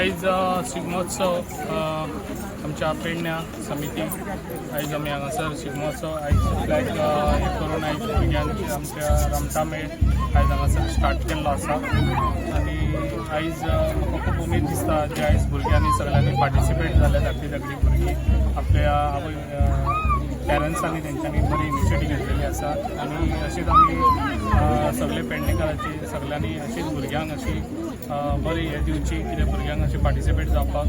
आयज शिगमोत्सव आमच्या पेडण्या समिती आयज आमी हांगासर शिगमोत्सव आयज फ्लॅग हे करून आयज भुरग्यांची आमच्या रमटामेळ आयज हांगासर स्टार्ट केल्लो आसा. आनी आयज म्हाका खूब उमेद दिसता जे आयज भुरग्यांनी सगळ्यांनी पार्टिसिपेट जाले. धाकटी धाकटी भुरगीं आपल्या आवय पॅरंट्सांनी तेंच्यांनी बरी इनिशिएटीव घेतलेली आसा. आनी अशीच आमी सगळे पेडणेकाराची सगळ्यांनी अशीच भुरग्यांक अशी बरी हे दिवची, कितें भुरग्यांक अशें पार्टिसिपेट जावपाक.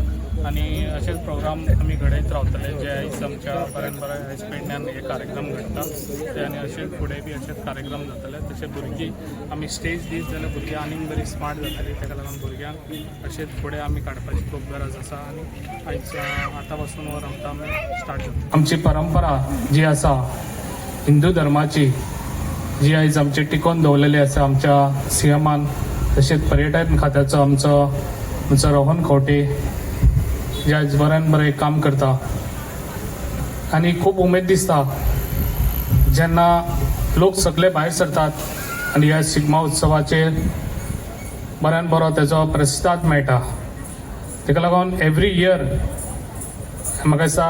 आनी अशेच प्रोग्राम आमी घडयत रावतले, जे आयज आमच्या बऱ्यान बरें आयज पेडण्यान हे कार्यक्रम घडटा ते. आनी अशेच फुडें बी अशेच कार्यक्रम जातले. तशें भुरगीं आमी स्टेज दीत जाल्यार भुरगीं आनीक बरी स्मार्ट जातली. ताका लागून भुरग्यांक अशेंच फुडें आमी काडपाची खूब गरज आसा. आनी आयज आतां पासून हो रमता स्टार्ट जाता. आमची परंपरा जी आसा हिंदू धर्माची, जी आयज आमची टिकोवन दवरलेली आसा आमच्या सीएमान, तशेंच पर्यटन खात्याचो आमचो आमचो रोहन खंवटे, जे आयज बऱ्यान बरें काम करता. आनी खूब उमेद दिसता जेन्ना लोक सगळे भायर सरतात आनी ह्या शिगमो उत्सवाचेर बऱ्यान बरो तेजो प्रतिसाद मेळटा. ताका लागून एवरी इयर म्हाका दिसता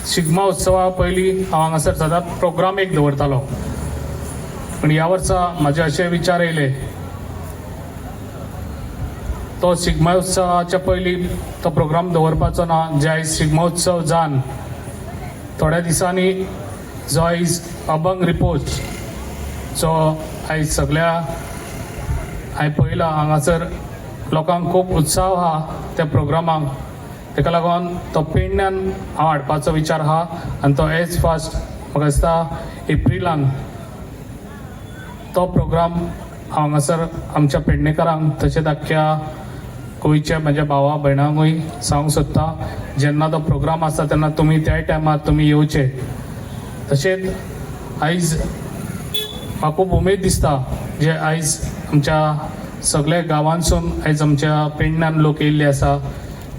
शिगमो उत्सवा पयलीं हांव हांगासर सदांच प्रोग्राम एक दवरतालो, पूण ह्या वर्सा म्हाजे अशे विचार येयले, तो शिगमो उत्सवाच्या पयलीं तो प्रोग्राम दवरपाचो ना, जे आयज शिगमो उत्सव जावन थोड्या दिसांनी जो आयज अभंग रिपोज जो आयज सगळ्या हांवें पळयला, हांगासर लोकांक खूब उत्साह आहा त्या प्रोग्रामाक. ताका लागून तो पेडण्यान हांव हाडपाचो विचार आहा. आनी तो एज फास्ट म्हाका दिसता एप्रिलान तो प्रोग्राम हांव हांगासर आमच्या पेडणेकारांक तशेंच आख्ख्या गोंयच्या म्हज्या भावा भयणांकूय सांगूंक सोदता, जेन्ना तो प्रोग्राम आसता तेन्ना तुमी त्या टायमार तुमी येवचे. तशेंच आयज म्हाका खूब उमेद दिसता जे आयज आमच्या सगल्या गांवांसून आयज आमच्या पेडण्यान लोक येयल्ले आसा,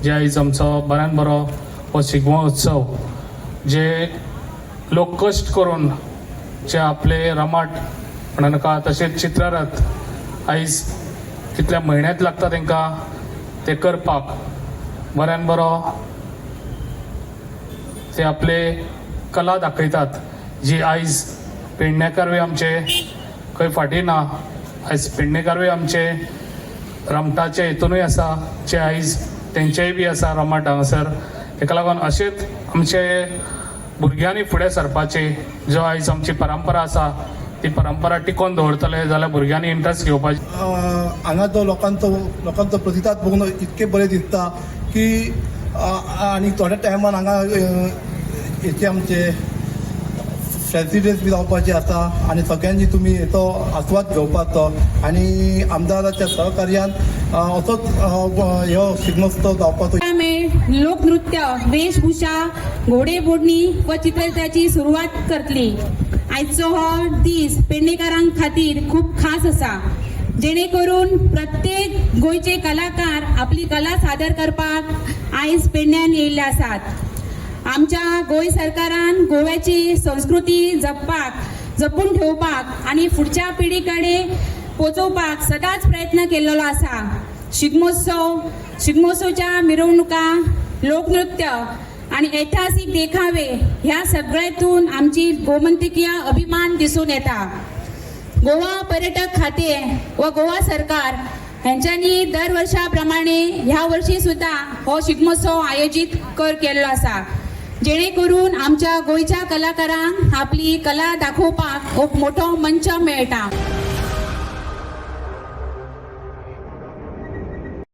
जे आयज आमचो बऱ्यान बरो हो शिगमो उत्सव, जे लोक कश्ट करून जे आपले रमाट म्हणूं नाका, तशेंच चित्ररथ आयज कितल्या म्हयन्यात लागता तांकां ते करपाक, बऱ्यान बरो ते आपले कला दाखयतात, जी आयज पेडणेकारूय आमचे खंय फाटीं ना. आयज पेडणेकारूय आमचे रमटाचे हितुनूय आसा, जे आयज तेंचेय बी आसा रमाट हांगासर. ताका लागून अशेंच आमचे भुरग्यांनी फुडें सरपाचें. जो आयज आमची परंपरा आसा ती परंपरा टिकोवन दवरतले जाल्यार भुरग्यांनी इंट्रस्ट घेवपाची. हांगा जो लोकांचो लोकांचो प्रतिसाद बघून इतके बरें दिसता की आनी थोड्या टायमान हांगा हेचे आमचे फॅन्सी ड्रेस बी जावपाचे आसा. आनी सगळ्यांनी तुमी हेचो आस्वाद घेवपाचो आनी आमदाराच्या सहकार्यान असोच ह्यो शिगमोत्सव जावपाचो. मेळ, लोकनृत्य, वेशभूषा, घोडेमोडणी व चित्ररथाची सुरवात करतली. आयचो हो दीस पेडणेकारां खातीर खूब खास आसा, जेणे करून प्रत्येक गोंयचे कलाकार आपली कला सादर करपाक आयज पेडण्यान येयल्ले आसात. आमच्या गोंय सरकारान गोव्याची संस्कृती जपपाक, जपून ठेवपाक आनी फुडच्या पिढी कडेन पोचोवपाक सदांच प्रयत्न केल्लो आसा. शिगमोत्सव, शिगमोत्सवच्या मिरवणुका, लोकनृत्य आणि ऐतिहासिक देखावे ह्या सगळ्यातून आमची गोमंतकीय अभिमान दिसून येता. गोवा पर्यटक खाते व गोवा सरकार हेंच्यांनी दर वर्षा प्रमाणे ह्या वर्षी सुद्धा हो शिगमोत्सव आयोजीत कर केल्लो आसा, जेणे करून आमच्या गोंयच्या कलाकारांक आपली कला दाखोवपाक एक मोठो मंच मेळटा.